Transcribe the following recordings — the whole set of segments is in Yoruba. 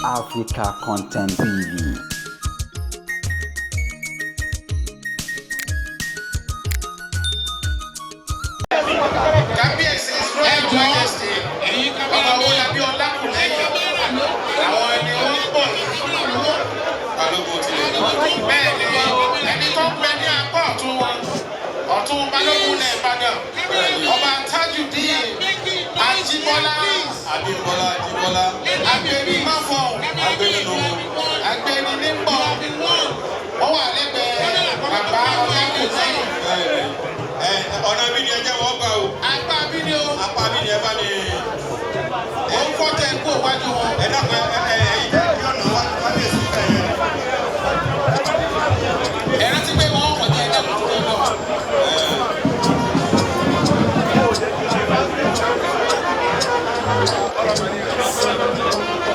Africa Content TV. Kábíyèsí, His Royal Majesty Ọba Owólabí Ọlákùlẹ́yìn, àwọn ẹni wọ́n pọ̀ Balógun tilẹ̀. Bẹ́ẹ̀ ni, ẹni tó ń bẹ ní apá ọ̀tún wọn, ọ̀tún Balógun ilẹ̀ Ìbàdàn, Ọba Tajudeen Ajíbọ́lá. Abímbọ́lá Ajíbọ́lá. Agbẹni máfọ̀. Agbẹnínú. Agbẹni nípọ̀, wọ́n wà lẹ́gbẹ̀ẹ́ bàbá Ọlákùlẹ́yìn. Bẹ́ẹ̀ni, ẹ ọ̀nà bí ni ẹ jẹ́ wọ́n gbà o. Apá bí ni o. Apá bí ni ẹ bá ní. Ó ń fọ́ tẹ́ kó wájú wọn. Ẹ dákun, ẹ ẹ ẹ̀yin tẹ́ kí ọ̀nà wá kábíyèsí bẹ̀ yẹn. Ẹ rántí pé wọ́n kọjá, ẹ̀dá kò tó lọ.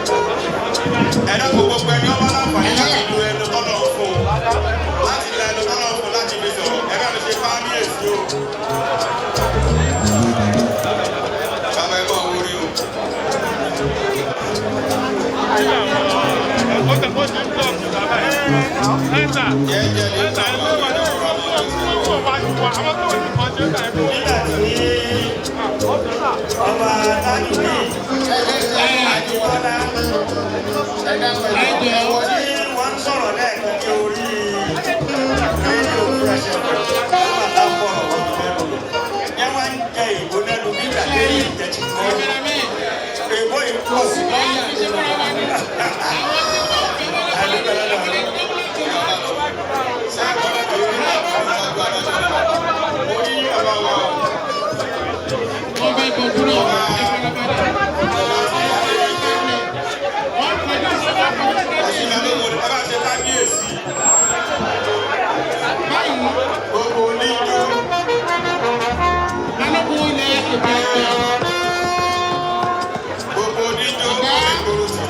Ẹ dákun, gbogbo ẹni ọba láǹfààní láti lu ẹnu tọ́lọ̀ fún un, láti la ẹnu tọ́lọ̀ fún un láti fi sọ̀rọ̀, ẹ bá mi ṣe kábíyèsí o. Bàbá, ẹ bọ̀ wọlé o. Jẹ́jẹ́ ní Nígbà tí Ọba Tajudeen Ajíbọ́lá Ẹ̀dá pẹ̀lú ẹ̀ wọlé. tí wọ́n ń sọ̀rọ̀ lẹ́ẹ̀kan ní orí rédíò Fresh FM, nígbà tá a fọ̀rọ̀ wọn lẹ́nu yẹn, wọ́n ń jẹ ìbò lẹ́nu bí ìgbà tí èyí jẹ ti kọ́ èbó yìí pọ̀ sí i. Adúpẹ́ lọ́dọ̀ Ọlọ́run. Orí bàbá wa o. Wọ́n fẹ́ gbọ́dọ̀ náà, ẹ farabalẹ̀. Wọ́n kọjú sí wọn, kọjú sí Ẹ̀sìn kábíyèsí. balógun ẹ bá ṣe kábíyèsí. Báyìí, Gbogbo oníjó. Balógun ilẹ̀ Ìbàdàn, Gbogbo oníjó ó lè gbòòrò sí.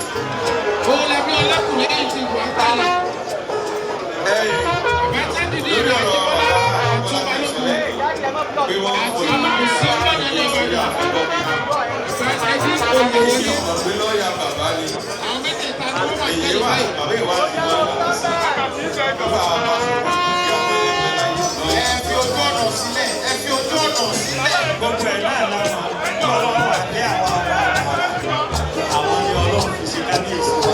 Owólabí Ọlákùlẹ́yìn ti wà kálẹ̀. Ẹ̀yìn Bàbá Tajudeen lórí ọ̀rọ̀ Ajíbọ́lá, ọ̀tún Balógun, pé wọ́n ń àti fò òsì Olúbàdàn ilẹ̀ Ìbàdàn, Sàtẹ́jì Oyèwọlé. pé lọ́ọ̀yà bàbá ni. Àwọn mẹ́tẹ̀ẹ̀ta ni wọ́n wà Èyí kálẹ̀ wà báyìí. bàbá ìwà ti wọ́n wà sí. Bàbá wa bá sọ Ẹ fi ojú ọ̀nà sílẹ̀, ẹ fi ojú ọ̀nà sílẹ̀. Gbogbo ẹ̀ náà la mọ̀ tí Ọlọ́run wà lé àwọn àwọn ní Ọlọ́run fi ṣe kábíyèsí wa,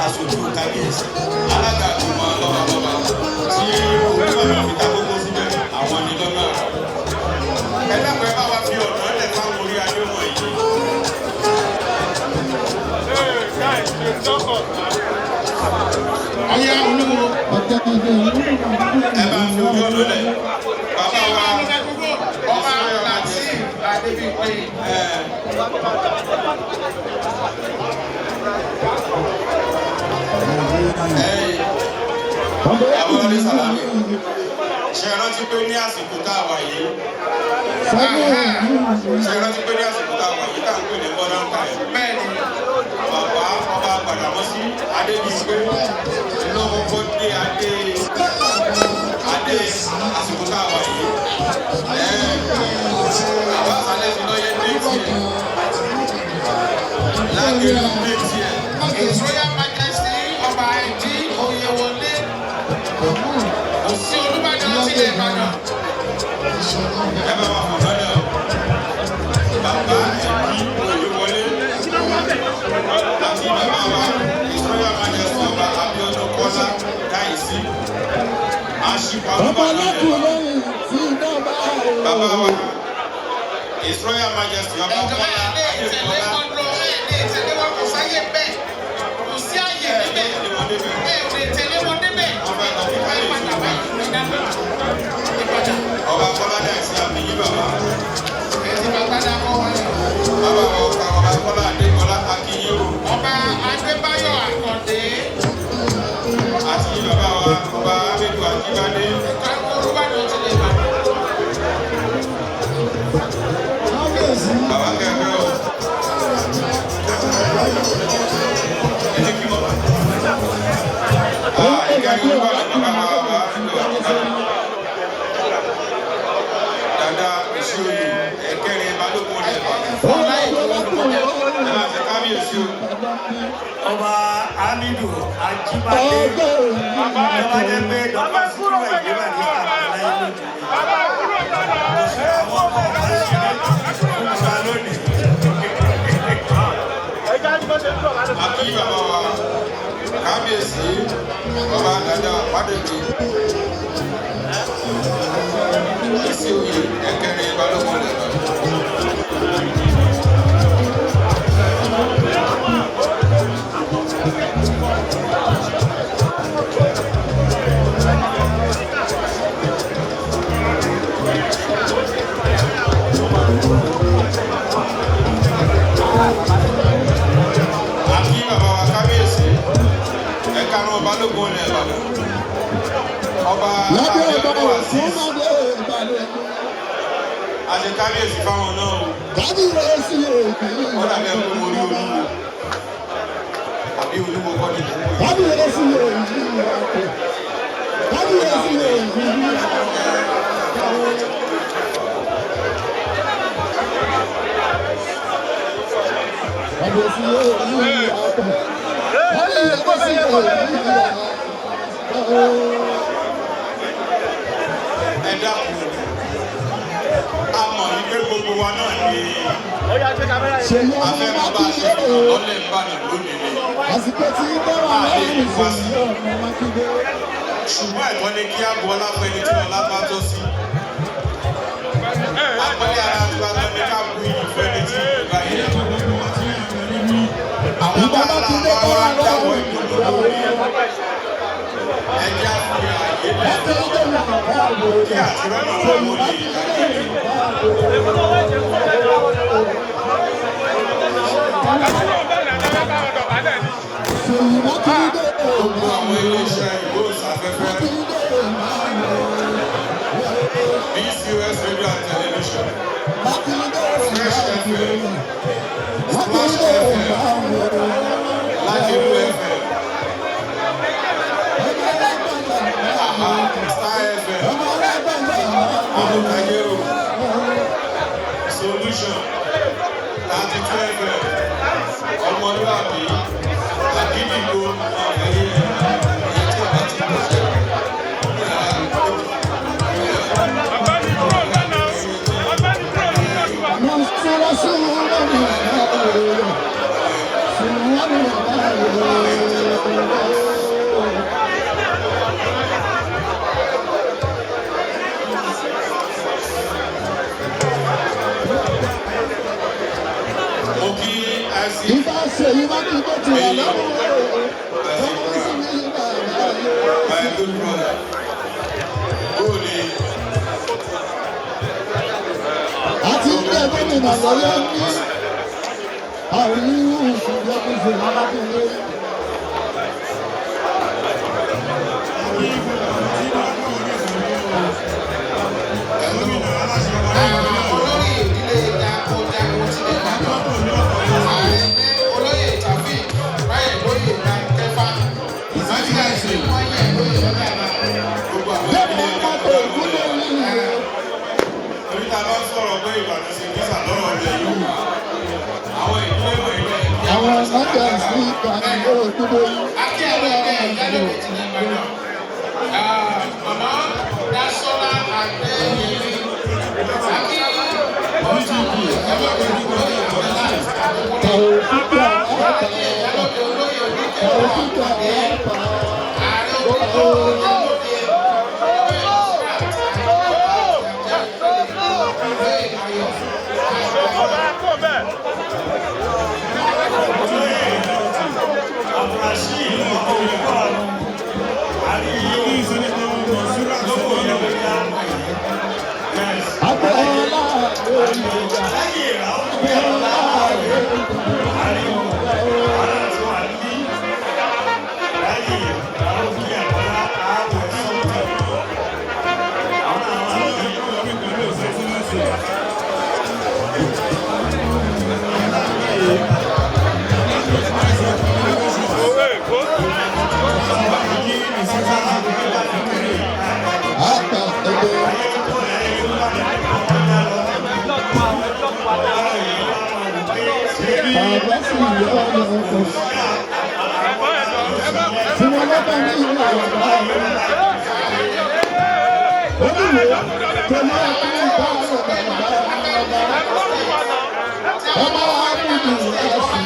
aṣojú kábíyèsí. Alága àgbìmọ̀ lọ́balọ́ba tí Olúbàdàn fi ta kókó síbẹ̀, àwọn ni lọ́nà. Ẹ dákun, ẹ bá wa fi ọ̀nà lẹ̀ fáwọn orí adé wọ̀nyí. Ọ̀yá olúwo. Ẹ bá fi ojú ọ̀nà lẹ̀. Bàbá wa Ọba Lateef Adébímpé. Ẹ̀yìn àwọn ọdẹ sàlámì. Ṣé ẹ rántí pé ní àsìkò tá a wà yìí? Ṣé ẹ rántí pé ní àsìkò tá a wà yìí tá à ń pè ní modern time? Bẹ́ẹ̀ni. Bàbá Ọba Gbàdàmọ́sí Adébímpé lọ́kọ́kọ́ dé adé àsìkò tá a wà yìí. Bàbá Sálẹ̀ fi lọ́yẹ́ dé tiẹ̀. Lágẹ̀lú dé tiẹ̀. His Royal Majesty Ọba Ẹ̀jí Oyèwọlé, òsì Olúbàdàn tilẹ̀ Ìbàdàn. Ẹ bá wa fọ̀ lọ́dọ̀ o. Bàbá Ẹ̀jí Oyèwọlé àti bàbá wa His Royal Majesty Ọba Abíọ́dún Kọ́lá Dáìsí. Aṣípa Olúbàdàn ilẹ̀ Ìbàdàn. Bàbá wa His Royal Majesty Ọba Ẹ̀jọ̀ Kọ́lá ẹ̀ lè tẹ̀lé Adékọ́lá. wọn lọ, ẹ̀ lè tẹ̀lé wọn, kò sáyé bẹ́ẹ̀. Kò sí àyè níbẹ̀. Ẹ̀ lè tẹ̀lé wọn débẹ̀. Ẹ padà báyìí, ẹ dáná. Ẹ padà. Ọba Kọ́lá Dáìsí, àmì bàbá. Ẹ ti bàbá dá kọ́ wọn lọ. Bàbá wa Ọba Kọ́lá Adékọ́lá, Akínyìn o. Ọba Adébáyọ̀ Àkàndé. Àti bàbá wa Ọba Abẹ́dù Ajíbádé. Kákó Olúbàdàn tilẹ̀ Ìbàdàn. Bàbá kẹfẹ́ o. Ẹ ti kí wọn. Ìkẹrin Olúbàdàn, bàbá wa Ọba Abẹ́dù Ajíbádé. Dada Ìṣòyè, ẹ̀kẹrin Balógun ilẹ̀ Ìbàdàn. Ẹ máa ṣe kábíyèsí o. Ọba Hamidu Ajíbádé lọ́ba jẹ́ pé Dr. Sikiru Ayinde Barrister láyé lónìí. Àwọn ọmọ ọba ṣe fún wa lónìí. Àkí bàbá wa kábíyèsí ọba dada Fádèjì ìsì oyè ẹ̀kẹrin balógun lẹ́nu. Àkí bàbá wa kábíyèsí ẹ̀karùn balógun lẹ́ Ìbàdàn ọba Lábẹ́ ọba Abíọ́dún Azeez Ògúnmádé Ìbàdàn. àti kábíyèsí fáwọn náà o. Kábíyèsí òbí. Ó dàbí ẹni pé mo rí olúwo àbí olúwo kọ́ ni mò ń wò yìí. Kábíyèsí òbí. Kábíyèsí òbí. Kábíyèsí òbí. Kábíyèsí òbí. Ẹ dákun, a mọ̀ wípé gbogbo wa náà ni Ṣèyí a ọmọ fẹ́ mọ bá a ṣe Mákindé fi o. lọ́lẹ̀ Ìbàdàn lónìí ni. Àsìkò tí ń bá wà lọ́rùn Ṣèyí ọmọ Mákindé. Ṣùgbọ́n ẹ̀tọ́ ni kí á bu ọlá fún ẹni tí ọlá bá tọ́ sí. Àpẹẹrẹ ara tí wàá tọ́ ni ká bu iyì fún ẹni tí ìlú bá yẹ. Àwọn Ìgbà tá a Mákindé la bá wá wà dáwọ́ lọ́rùn ìdùnnú lórí. Ẹ jẹ́ á fi àyè lẹ̀ Mákindé bàbá àgbò. kí àtirọ́nà wọn lè dájú. Ṣèyí Mákindé Gbogbo àwọn iléeṣẹ́ ìgbóhùnsáfẹ́fẹ́ Mákindé BCOS Radio and Television, Mákindé Fresh FM, Splash FM, Lájẹ̀lú FM, Aha, Star FM, Amúkajérò, Solution, 32 FM, Ọmọlúwàbí, Àgídìgbò, ẹ̀yẹ ẹ̀yẹ tí ọba ti kọ̀ ṣe. Mo kí IC Ìbá Ṣèyí Mákindé ti wà lọ́rùn ọmọ sí ní bàbá yóò. My good brother. Bóòlì Àti ilé gómìnà lọ́yọ́ ní àwọn irú ìṣòro Ṣèyí Mákindé. Olórí ìdílé jagunjagun tilẹ̀ Ìbàdàn, ààrẹ ẹgbẹ́ olóyè Taofeek Báyẹ̀ lóyè Kẹfà, Májíláìsì wọ́n yẹ̀ lóyè lọ́gà náà. gbogbo àwọn Bẹ́ẹ̀ni ilé wọ́n máa tó ìkúlẹ̀ yìí. Torí ta bá ń sọ̀rọ̀ pé Ìbàdàn ṣe kísà lọ́rọ̀ ilẹ̀ yìí. Àwọn ìdílé wọ̀nyí lẹ̀ kí á Àwọn máa ṣe ọ̀gá dáadáa. ìsìnkà ni yóò dúró yìí. Akí ẹ̀rọ ẹgbẹ́ ìyálòdì tilẹ̀ Ìbàdàn. Màmá Dásọ́lá Adéyẹmí. Akí ọ̀tún ìyálòdì olóyè Abdullahi Adékúnlé. Tàòfíkà Akí ìyálòdì olóyè Oníkẹ̀wọ̀ Tàòfíkà Àdé. ọ̀pá. Ààrẹ olóyè ìyálòdì Abdulrasheed ọmọ olùkọ́ àrùn àríyí lówó ìyàwó yá. Yes. Agboola olùyà. Lẹ́yìn ìrà ó gbé ọlá àríwó. ọ̀nà ọkọ̀. Tí wọ́n lọ́kàn ní ìlú àgbà olúwo tẹ̀lé ọkùnrin bá ọ̀rọ̀ bàbá ọba ọba àbùdù ẹ̀sìn.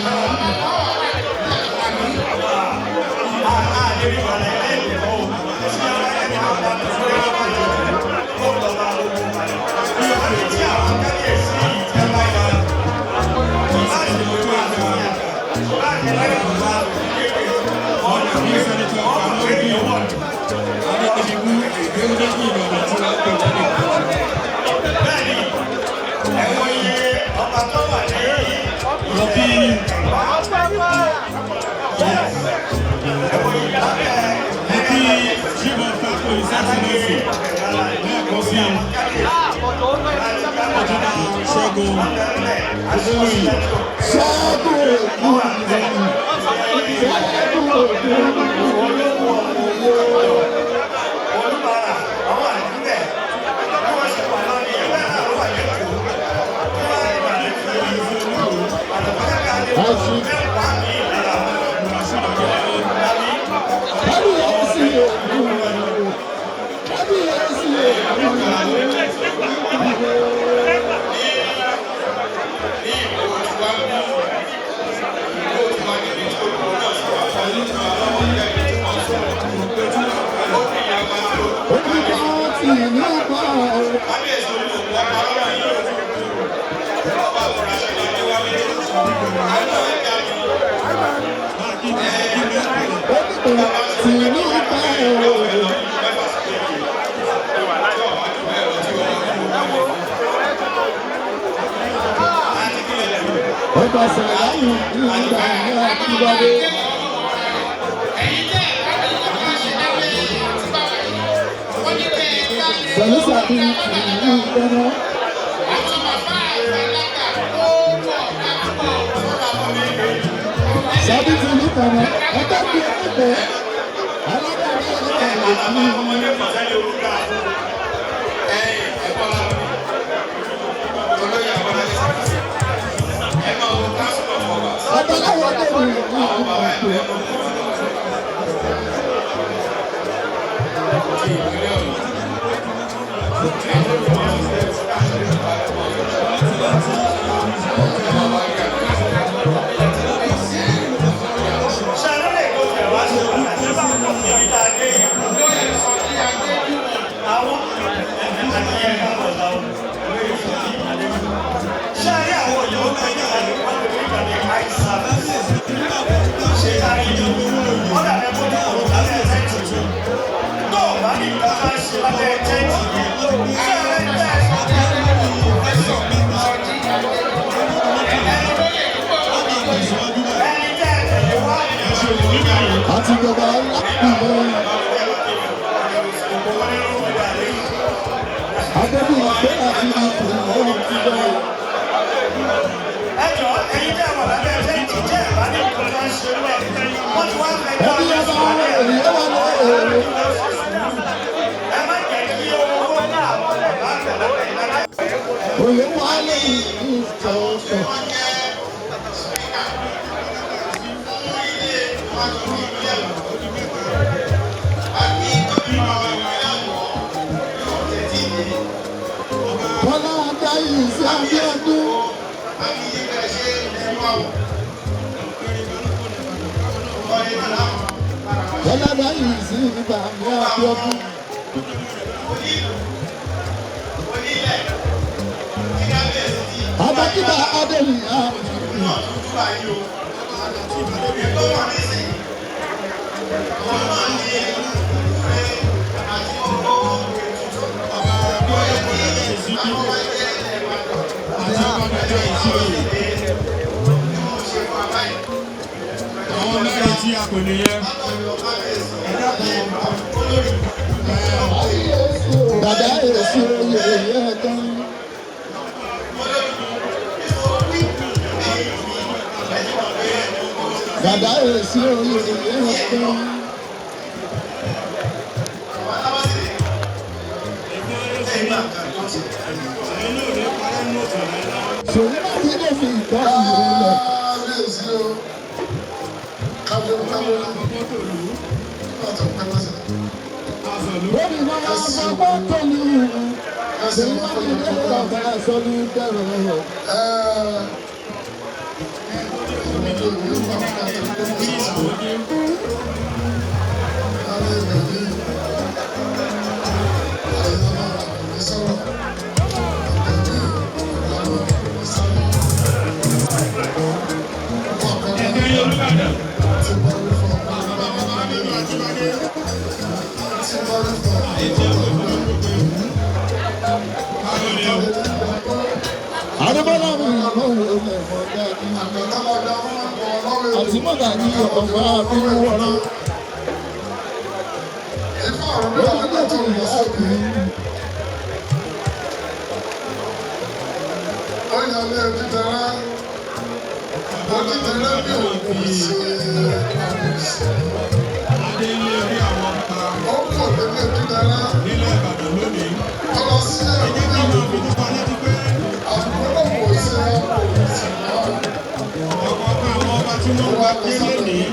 Ṣẹ́gun Olóyè. Ṣẹ́gun ògùn ṣẹ́gun ògùn àṣì kábíyèsí ògùn kábíyèsí ògùn. Olùkọ́ ti ní pa ọ̀. Olùkọ́ ti ní pa ọ̀. Ọba Sàlámù ní ìgbà ní Akíbádé. Ẹ̀yin tẹ́ ẹ̀ bá ní kí wọ́n ṣe lábẹ́ àti bàbá yìí. Wọ́n ní kẹ́ ẹ bá lè. Sàlùsàbí ìlú ìdáná. Àwọn bàbá àgbàlagbà ó wọ̀ lápò. Sàbí ti ní kàná. Ẹgbẹ́ bí ẹgbẹ́. Alágbàdo ẹgbẹ́ ìlú. Babaláwo lè rí ìlú ìlú. Àti ìjọba lápapọ̀. Adébí ìgbé àti ìpínlẹ̀ ti bẹ̀rẹ̀. Ẹbí ọba ènìyàn wà ní èrè. Òye wà lè ìjọsọ̀. Bọ́lá Adáyé sí Abíọ́dún. Bọ́lá Adáyé sí Bàmí Abíọ́dún. Abakíba Adéyìn Àmì. Àwọn mẹ́rin tí a kò lè yẹ. Dàdá èsì oyè yẹ tán. Dàdá èsì oyè yẹ tán. Ṣèyí Mákindé fi ìtọ́ ìlú lẹ̀. Kábíyèsí o, kábíyèsí kábíyèsí bàtà pẹ́ lọ́sẹ̀. Gómìnà àgbàgbọ́ tẹ̀lé ṣèyí Mákindé ọ̀gá sọ́lú dẹ̀rọ̀. Adébọ́lá mi ìlú ilẹ̀ mọ̀gá ní àti mọ̀gá ní ọ̀gá àbínú wọ̀rọ̀. Lọ́dún tó yẹ kí Adé ní orí àwọn ọba nílẹ̀ Ìbàdàn lónìí. Ẹ jẹ́ kí n máa fi tó wa létí pé ọ̀kọ̀ọ̀kan àwọn ọba tí wọ́n wá dé lénìí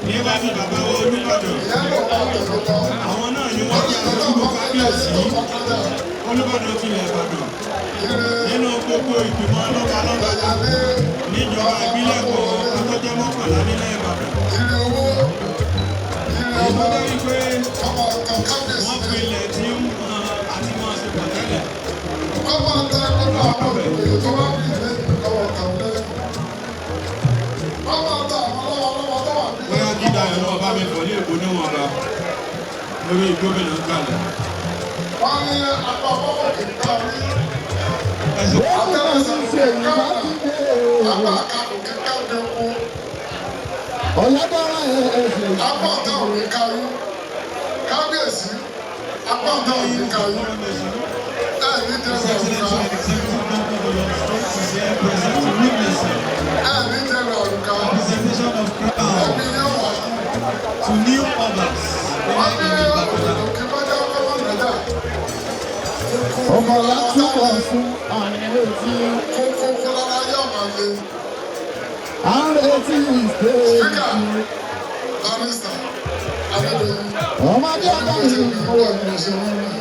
níwájú bàbá wa Olúbàdàn. Àwọn náà ni wọ́n jẹ́ aṣojú kábíyèsí Olúbàdàn tilẹ̀ Ìbàdàn nínú gbogbo ìgbìmọ̀ lọ́balọ́ba níjọba ìbílẹ̀ kọ̀ọ̀kan tó jẹ́ 11 nílẹ̀ Ìbàdàn. Èyí tó jẹ́ wípé wọ́n pilẹ̀ tí ń mọ àti mọ́ ṣe pọ̀ tẹ́lẹ̀. Bóyá dídá ẹ̀rọ ọba mi fọ̀ ní èkó níwọ̀nba lórí gómìnà ń kalẹ̀. Ẹ̀sìn gómìnà Ṣèyí Mákindé ọ̀làdára ẹ̀sìn. Apá ọ̀tá ò ní kárí. Kábíyèsí, apá ọ̀tá ò ní kárí. Ẹ ní dẹ́rù àrùká. Ẹ ní dẹ́rù àrùká. Ẹbí yóò wà. To new others. Wọ́n ní òdòdó kí bọ́jà ọkọ̀ wọn nàjà. Ọmọ látúbọ̀ fún àwọn etí. Kókó kó lára yóò máa le. À ń retí Spíkà, ìstéèjì. Barrister, Adédoyin. Ọmọdé ọ̀gá yìí Ó wà ní oṣù wọn rẹ̀.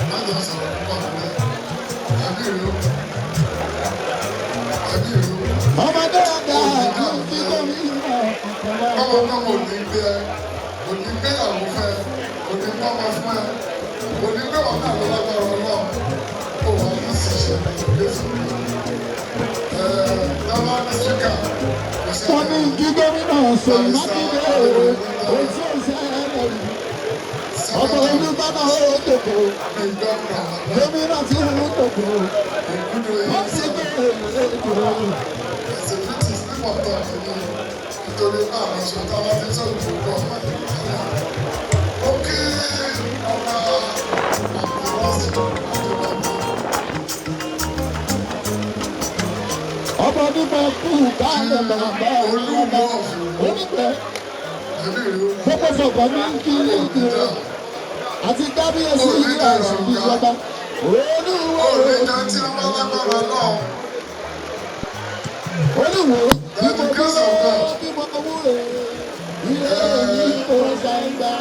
Má jọ sọ̀rọ̀ púpọ̀ nílẹ̀. Ẹbí rẹ̀ ó. Ẹbí rẹ̀ ó. Ọmọdé ọ̀gá yìí kí gómìnà ọ̀kọ̀ọ̀kan. Báwo náà ò ní gbé ẹ, kò ní gbé ìyàwó fún ẹ, kò ní gbọ́mọ fún ẹ, kò ní gbé wọn náà lọ́lágbára Ọlọ́run, kò wá ní ṣiṣẹ́ Jésù. Ẹ dábàá ní síkà, kò sí Wọ́n ní kí gómìnà Ṣèyí Mákindé etí ọ̀sẹ̀ ẹlẹ́rìí. Ọmọ Olúbàdàn ó dòkó. ní gómìnà Gómìnà tí ó dòkó. Ògúndòyè. Wọ́n sì gbé ètò. It's a pity slip of tongue for me. Nítorí pé àwọn aṣọ táwa ti ń sọ̀rọ̀ gbogbo ọmọ ìlú. Ó kí ọba àbúrọ́sì àdébàbí. Ọmọ nípa kú kálẹ̀ bàbá Olúwo ọ̀fìn onígbẹ́. ẹbí rẹ̀ ó. Gbogbo sọ̀kọ̀ ní kí ìdíre àti kábíyèsí àìsàn ìjọba. Olúwo Òní jẹ́ tí wọ́n bá lágbára náà. Olúwo bí mo dúró bí mo wúre ilé ní kò ṣàǹgbá.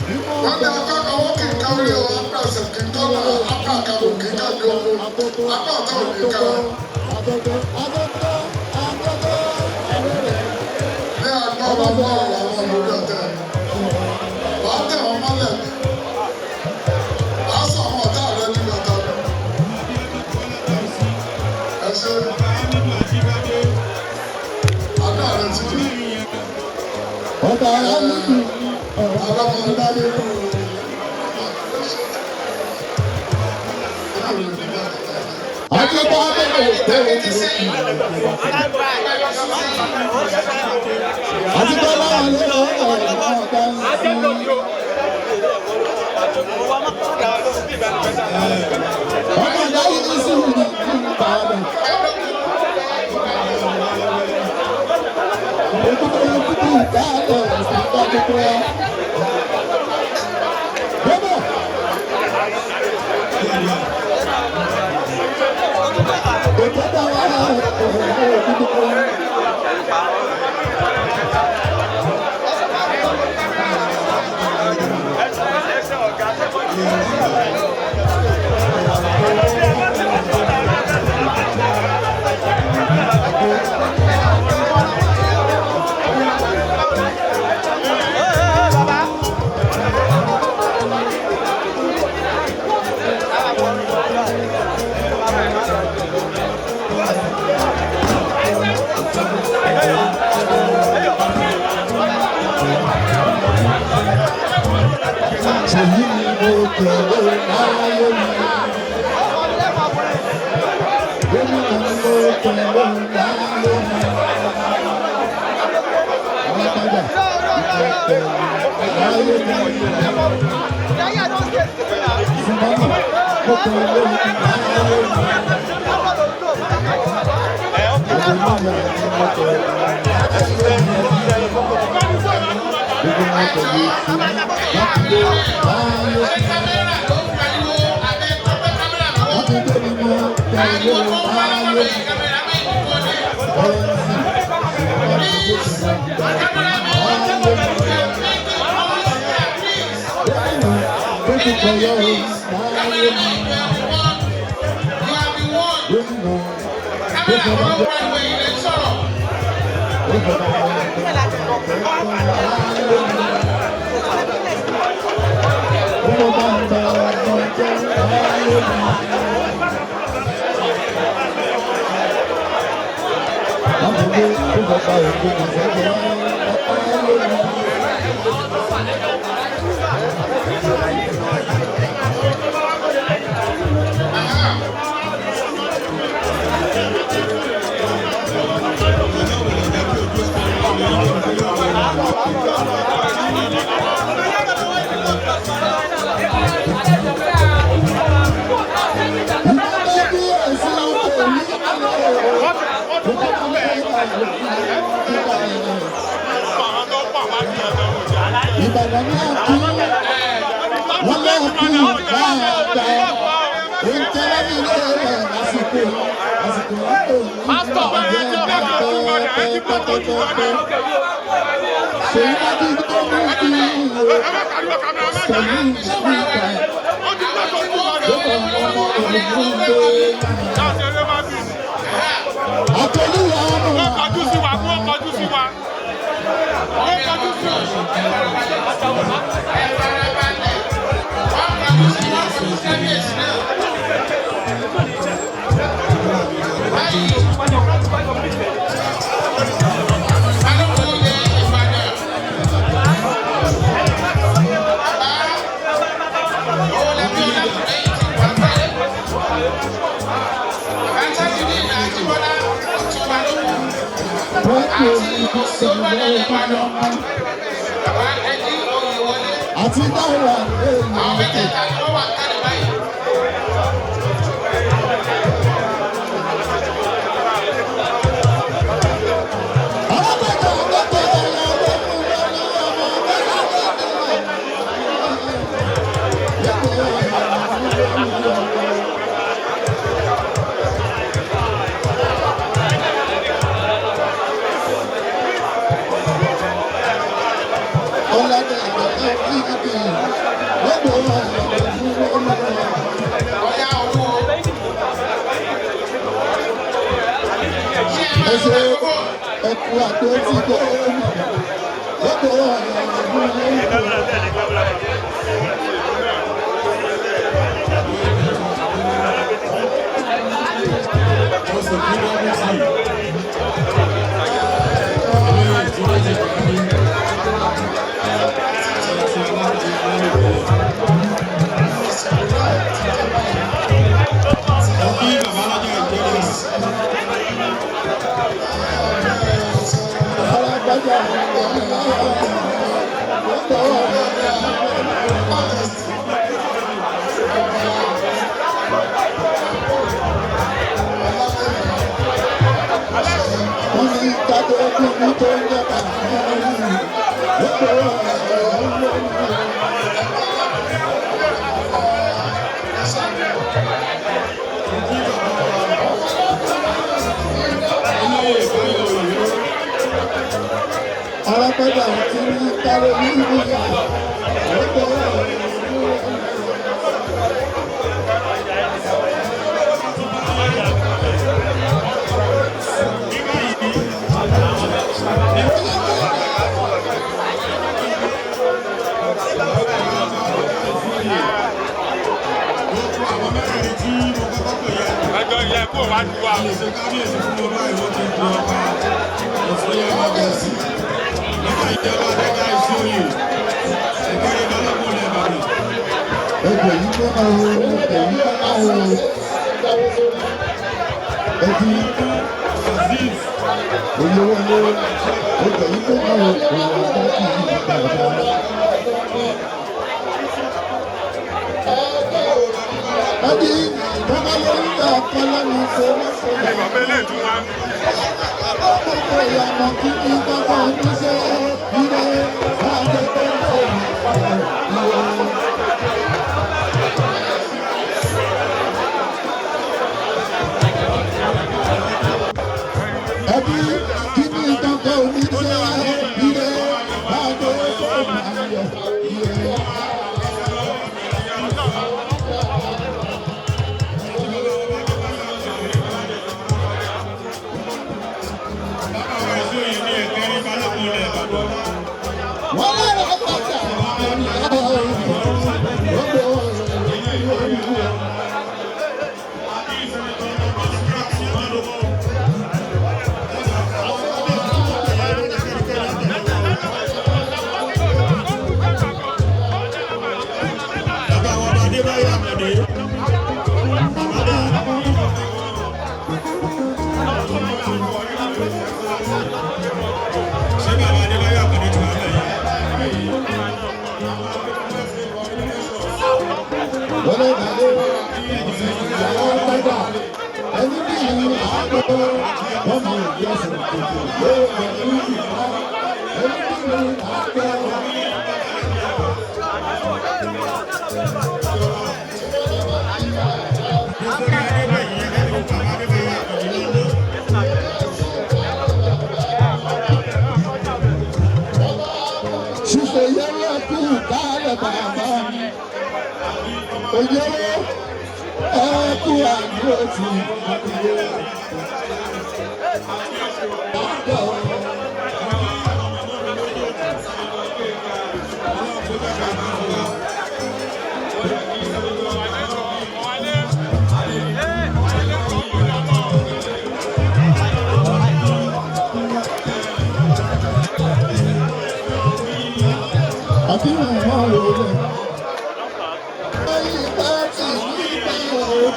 Bí mo Wọ́n ní akọ́kọ́ wọ́n kì í kárí o, apá ẹsẹ̀ kì í kọ́nà, apá àkàrò kì í kárí oko, apá ọ̀tá ò ní ká. Agogo agogo agogo arére. Ní agbára Ọlọ́run àwọn olórí ọ̀tẹ̀. Wàá tẹ̀ wọ́n mọ́lẹ̀ ní. Wàá sọ àwọn ọ̀tá rẹ ní ọ̀tá mi. Ẹ ṣe Ọba Hamidu Ajíbádé, àdá rẹ ti dùn. mẹ́rin yẹn. Ọba Hamidu ọ̀rọ̀ Alámọ̀dé. Akíkọ́ abẹ́rẹ́ Takété sẹ́yìn. àti bọ́lá wọlé ọ̀rọ̀ ọ̀gá ń sìn. Ọmọ ìyá yìí sì ní Ìbàdàn. Èkúté ikú ìdáàbò ìsìnkú ẹ. Bọ́bọ̀. Èkúté wa ọ̀rọ̀ òkúté. Ṣèyí ni mo tẹ̀lé láyé mi. Gómìnà ni mo tẹ̀lé láyé mi. Alágbádá ni mo tẹ̀lé láyé mi. Sùnmọ́nà mo tẹ̀lé láyé mi. Gómìnà ni mo tẹ̀lé láyé mi. Gbogbo wọn tẹ̀lé sí Mákindé láyé mi. Ṣé kámẹ́rà ló ń pariwo abẹ́ tọ́pẹ́ kámẹ́rà lọ́wọ́? Mákindé ni mo tẹ̀lé Ariwo tó ń wá lọ́wọ́ láyé lóye mi. kámẹ́rà mẹ́rin tó ní. Ìbàdàn ní àkú, wọ́n lọ́ọ́ kú dáadáa. Oúnjẹ lẹ́nu ilé rẹ̀ lásìkò àsìkò Pásítọ̀, pẹ́pẹ́pẹ́pẹ́pẹ́. Ṣèyí Mákindé tó mú kí ìwé pẹ̀lú ìgbà tó kàn ọmọ ògùn gbé. Àtolúwa ọmọ àti dáwà Àwọn mẹ́tẹ̀ẹ̀ta ni wọ́n wà kálẹ̀ báyìí. alágbèjà ọgbẹ́tẹ̀ ẹ̀yà ọlọ́mú lọ́nà ọmọ Ọ̀yá olúwo. Ṣé ẹ máa Ẹ ń ṣe lọ àkókò? ẹkú àgbo tí kò lọ́dọ̀ ọ̀rọ̀ alágbájá lọ́dọ̀ ọ̀rọ̀. Wọ́n ní kájọ kúkú tó ń jẹ́ bàbá lọ́dọ̀ ọ̀rọ̀. Alágbájá ti ní káró ní ìyá lọ́dọ̀ ọ̀rọ̀. Ẹjọ́ yẹ kó wá ju wa. Ṣe kábíyèsí fún ọba ìwọ́n ti di ọba òfin ọba gẹ̀ẹ́sì. Nígbà ìjọba Adéka Ìṣòyè, ìkéré balógun ilẹ̀ Ìbàdàn. Olùbàdàn èyí ọ̀la o. Ẹbí olówó ọjà yìí tó náà òun àgbà kì í bàbá. Ẹbí bàbá lórí ọkọ lẹ́nu kó má sọ̀rọ̀. Bàbá eléyìí tún wá. Gbogbo ìyànà kí ní bàbá oníṣẹ́ ire láti tó lọ. Ẹbí kí ní bàbá oníṣẹ́ ire láti tó lọ. Bàbá wa èso yìí ní ẹ̀kẹ́rin balógun ilẹ̀ Ìbàdàn. Wọ́n lọ́rọ̀ pàtàkì ọ̀rọ̀ Bàbá wa ọba Adébáyọ̀ Àkàndé. Ṣé bàbá Adébáyọ̀ Àkàndé ti wà bẹ́ẹ̀ yẹn? Nítorí Adébáyọ̀ yẹn kẹ́kọ̀ọ́ bàbá Adébáyọ̀ Àkàndé lọ́dọ̀. Ṣíṣe yẹ́rọ kú kálẹ̀ bàbá mi. Òyìnbó ẹ kú àdúró tì í. Àbí wọn wọ́n rò lẹ̀. Ẹyí bá ti ní bá o.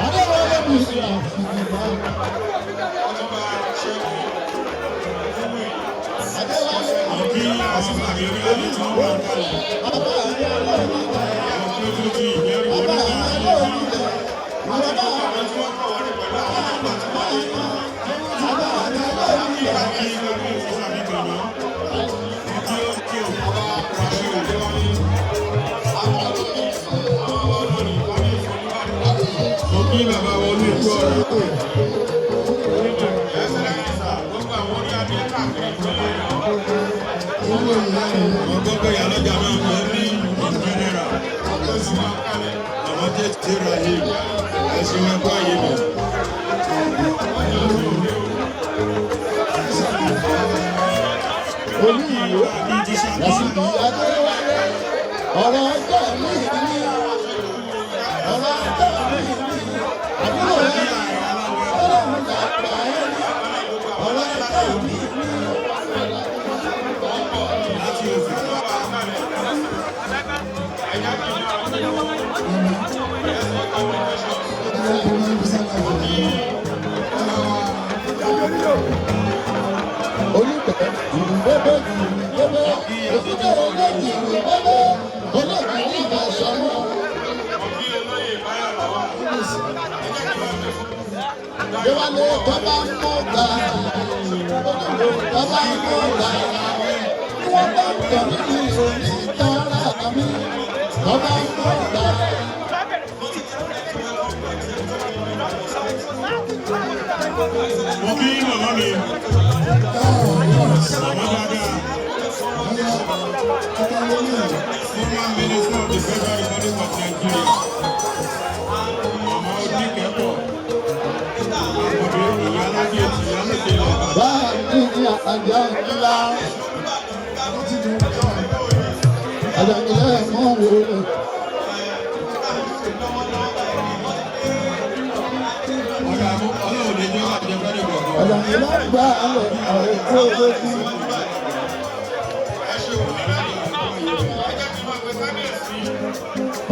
Adéwọlé mi ṣe àfihàn bá. Adéwọlé Kí àwọn bàbá mi rí adé tí wọ́n wà ń kalẹ̀. bàbá mi lórí ilẹ̀. Àwọn tí ó tún ti ìyẹ́rì wọn Bàbá nígbà. mi lórí ilẹ̀. Bàbá Àwọn tí wọ́n kọ̀ wọ́n pẹ̀lú àwọn àgbà tí wọ́n rí. bàbá mi lórí ilẹ̀. Kí kábíyèsí sàmì gbọ̀nà. Kí ó kí ó Wàṣíù Adéwálé. Mo kí bàbá wa olú ìlú ọ̀rọ̀. Mo gbọ́ pé ìyálọ́jà náà lọ ní ìjẹ́nẹ́rà. Àwọn tètè ra yìí, ẹ̀sìn wọn kọ́ àyè mi. Olú ìlú Ràṣídì Adéwálé. Ọ̀rọ̀ ọjọ́ mi ní ọ̀rọ̀ ọjọ́ mi ní àbúrò rẹ̀ ọlọ́run dàgbà ẹ̀ ní ọ̀rọ̀ ọjọ́ mi ní. Láti òfin. Olùkọ́ ìrùbẹ́bẹ́ ìrùbẹ́bẹ́ òkúta olóògì ìrùbẹ́bẹ́ olóògì ní ìgbà sọ́nù. Déwálé tọ́ba ń mú gbà olùkọ́ tọ́ba ń mú gbà bí wọ́n bá ń tọ̀ mí ní òní tọ́ra mi tọ́ba ń mú gbà. Mo kí màmá mi. Màmá dáadáa. Former Minister of the Federal Republic of Nigeria. Màmá Oníkẹ́pọ̀. Àkọ́bí ìyálàjẹ ti ìyálòde ilẹ̀ Ìbàdàn. Báàmì ní àjà ńlá. Àjà ńlá mọ̀ wò lè. Ọ̀gá Ọlọ́run ní jẹ́ wàjẹ́ fẹ́rẹ̀ gbọ̀ngàn. Àjà ńlá gbà lọ àwọn ètò ológun.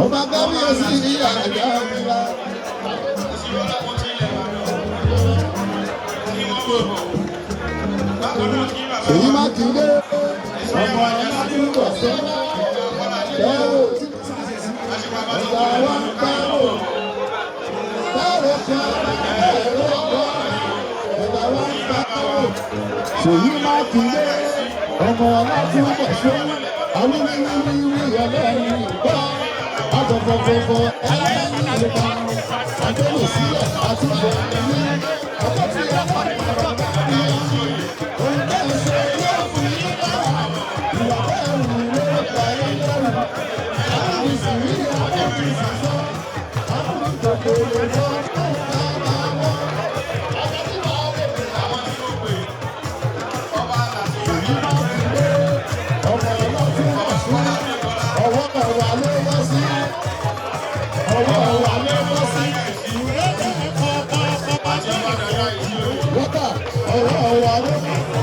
Ọba kábíyèsí ní àjà òmìnira. Èyí Mákindé ọmọ aládùúgbò sọ́lá tẹ́wò ọ̀gá wa ń tẹ́wò tẹ́wò kan ẹ̀rọ ọ̀gá wa ń tẹ́wò. Ṣèyí Mákindé ọmọ aládùúgbò sọ́lá awíwíwíwí ẹlẹ́rìí gbọ́ àfọ̀fọ̀fọ̀fọ̀ ẹlẹ́rìí ìgbà àdéhùn sílẹ̀ àtúbọ̀ ní ọkọ̀ tí a bá pàrọ̀ ní ohun tẹ́ ẹ ṣe yóò fún yín lára ìwà bẹ́ẹ̀ wù ló gbà yín lẹ́rù àwọn ìsìnrí àwọn ìsìnsọ́ àwọn ìkòkòrò lọ fún bàbá wọn. Ọmọ ọlọ́tún ọ̀ṣun ọwọ́ wa ló wọ́ sí ọwọ́ wa ló wọ́ sí wọ́tà ọwọ́ wa ló wọ́ sí.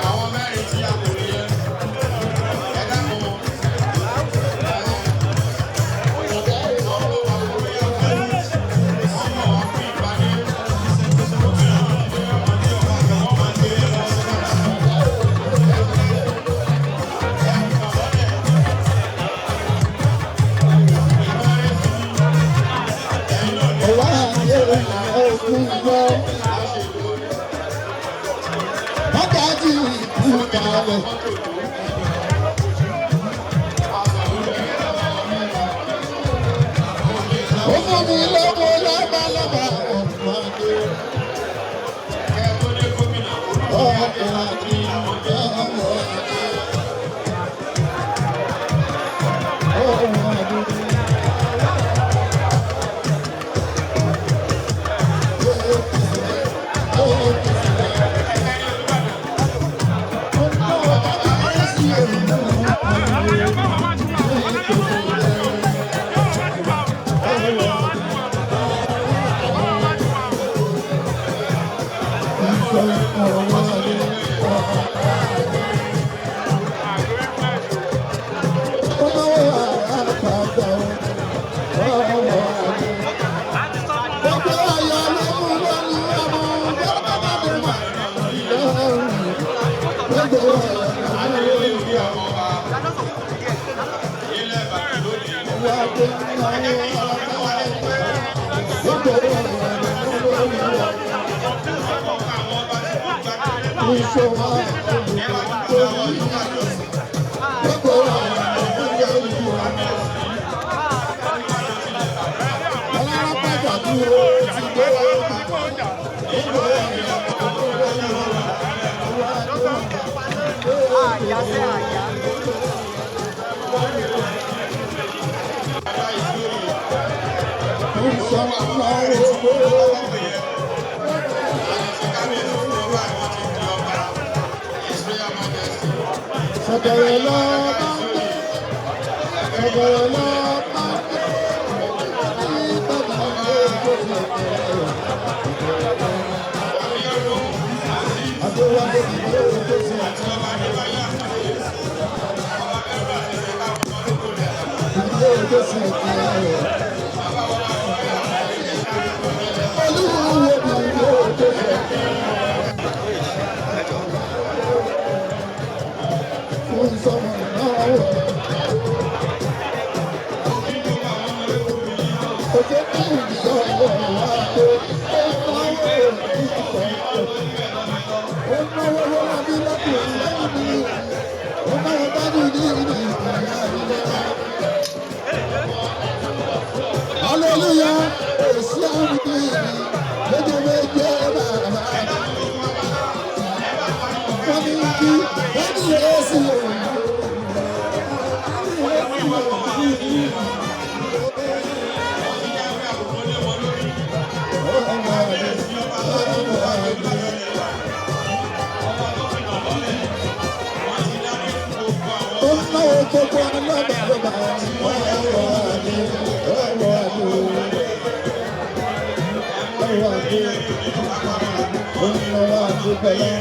Àwọn mẹ́rin tí a kò rí yẹn. Ẹ dákun. Ọwọ́ àyè òkun lọ. Wákàtí ìkú kalẹ̀. Ó fún mi lọ́wọ́ lọ́balọ́ba ọ̀pọ̀lọpọ̀. Ọ̀pọ̀lọpọ̀. Sọ̀kẹ̀rẹ̀ lọ bá ń gbé, sọ̀kẹ̀rẹ̀ lọ bá ń gbé, ní bàbá mi ò tó ti ọ̀kẹ̀rẹ̀. Adéwálé ti dé ojú sí ìdílé ojú sí ọ̀kẹ̀rẹ̀. Olúwo mi ìdílé ojú sí ọ̀kẹ̀rẹ̀. Fún sọmọ náà wọ̀. Òjò kí ìjọ wọ̀ wá tó. Ó náwó ìjọ. Ó náwó lọ́wọ́ bí lọ́kùnrin lẹ́yìn mi. Ó náwó bá ní ìlú ìgbà Hallelujah. Èsì àwọn ìlú méje méje bàbá. Wọ́n ní kí wọ́n ní èsì òun. Ó náwó gbogbo alábàárọ̀bà ọ̀rọ̀ àdé ọ̀rọ̀ àdé ọ̀rọ̀ àdé ó náwó àdé pẹ̀lẹ́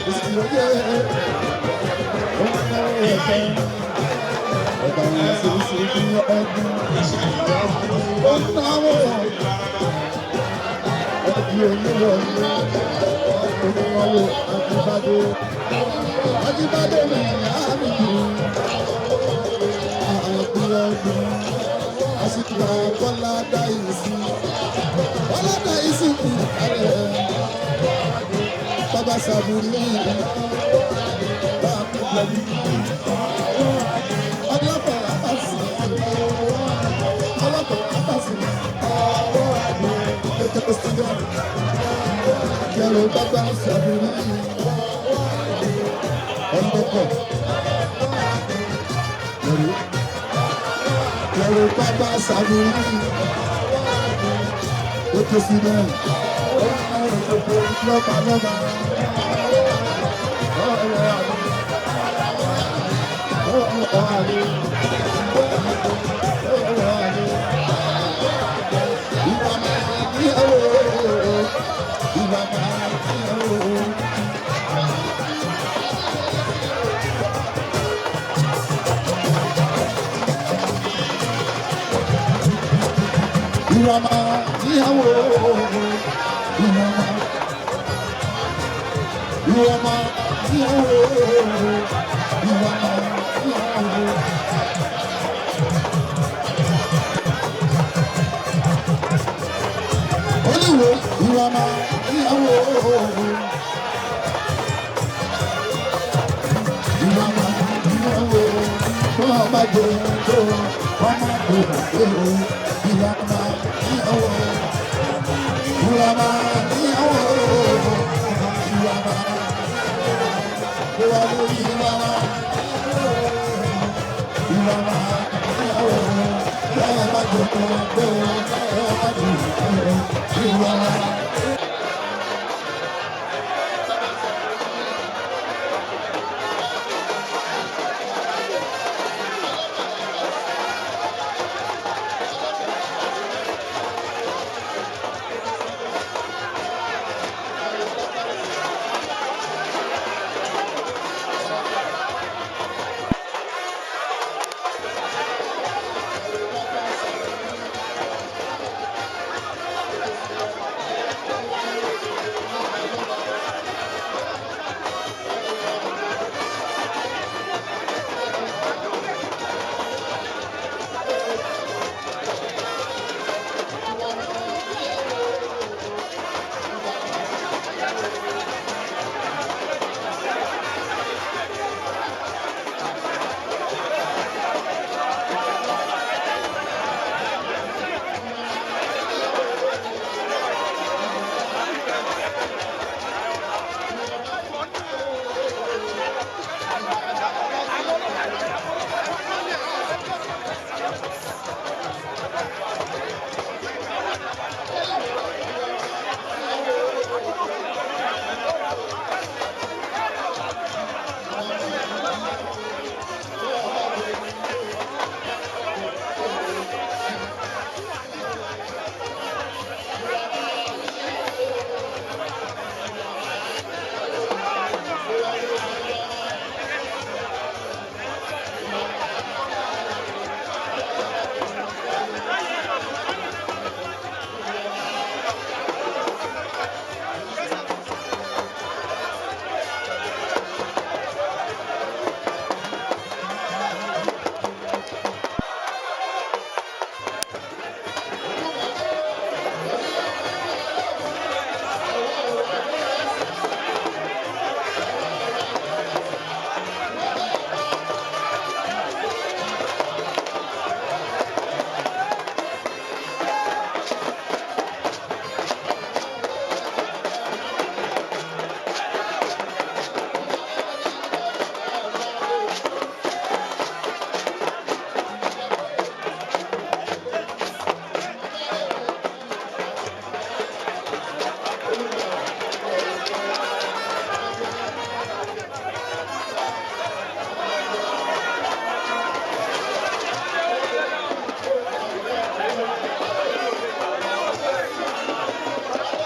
ìsìlóyè ó náwó ẹ̀fẹ́. Ọba wọn sì sí ní ọdún. Ó náwó ẹbí oníwọ̀nyí. Oníwọ̀nyí Ajíbádé. Ajíbádé mi ìyá mi kì í. Àbí ọdún. Àsìkò Bọ́lá dá ìsìn. Bọ́lá dá ìsìn kù kálẹ̀. Bàbá Sàbúrì. Bàbá Pẹ̀lú. Ọlọ́pàá àbàsì. Ọlọ́pàá àbàsì. Ètò ìsìnkú. Yẹ̀rọ bàbá Sàbúrì. Ọlọ́pàá. Yẹ̀rọ. Yẹ̀rọ bàbá Sàbúrì. Ètò ìsìnkú. Lọ́ba lọ́ba. Ìwàmà níyàwó, ìwàmà, ìwàmà níyàwó, ìwàmà níyàwó. Olúwo ìwàmà níyàwó, ìwàmà níyàwó, tó ọba jẹ tó ọmọ tó tó ìwàmà níyàwó, ìwàmà níyàwó, ìwàmà ìwàmà ìwàmà ìwàmà níyàwó, tó ọba jẹ tó ọmọ tó tó ìwàmà.